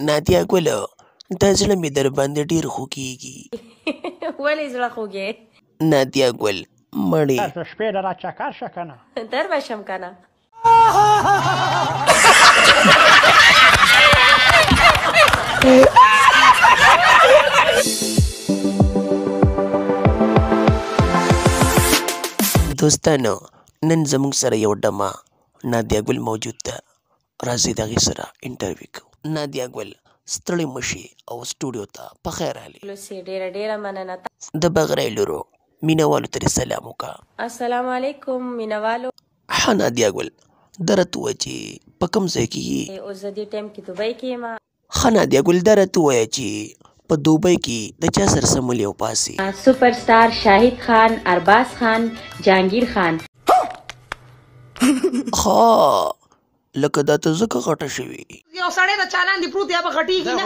نادیه ګله، دا زړه مې درباندې ډېر خوږېږي. ولې زړه خوږې؟ نادیه ګل، مړې. د شپې له را چکر شه که نه. در به شم که نه. دوستانو، نن زموږ سره یو ډمه نادیه ګل موجود ده. راځئ د هغې سره انټرویو کوو. نادیه ګل، ستړی مه شې او سټوډیو ته په خیر راغلې. لوسي، ډېره ډېره مننه. د بغرۍ لورو مینهوالو ته دې سلام وکړه. السلام علیکم مینهوالو. ښه نادیه ګل، دا راته ووایه چې په کوم ځای کې یې؟ اوس زه دې ټایم کې دوبۍ کې یم. ښه نادیه ګل، دا راته ووایه چې په دوبۍ کې د چا سره څه او پاسې؟ سوپر سټار شاهد خان، ارباز خان، جهانګیر خان. ښه، لکه دا ته ځکه غټه شوې. یو سړی د چا لاندې پروت دی، به غټېږي نه.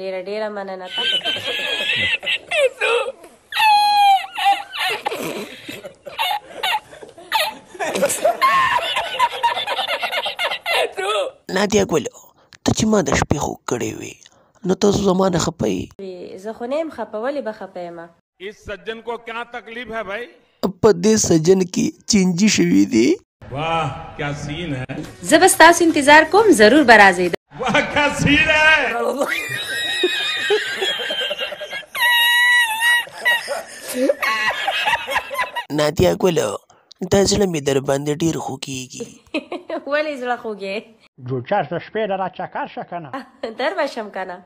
ډېره ډېره مننه. نادیه ګل، ته چې ما د شپې خوږ کړې وې، نو ته زما نه خپه یې؟ زه خو نه یم خپه، ولې به خپه یم؟ اس سجن کو کیا تکلیف ہے بھائی؟ په دې سجن کې چینجي شوي دي. واه کیا سین ہے. زه به ستاسو انتظار کوم، ضرور به راځئ. واه کیا سین ہے. نادیه ګله، دا زړه مې درباندې ډېر خوږېږي. ولې زړه خوږې؟ جوچر د شپې له را چکر شه که نه. در به شم که نه.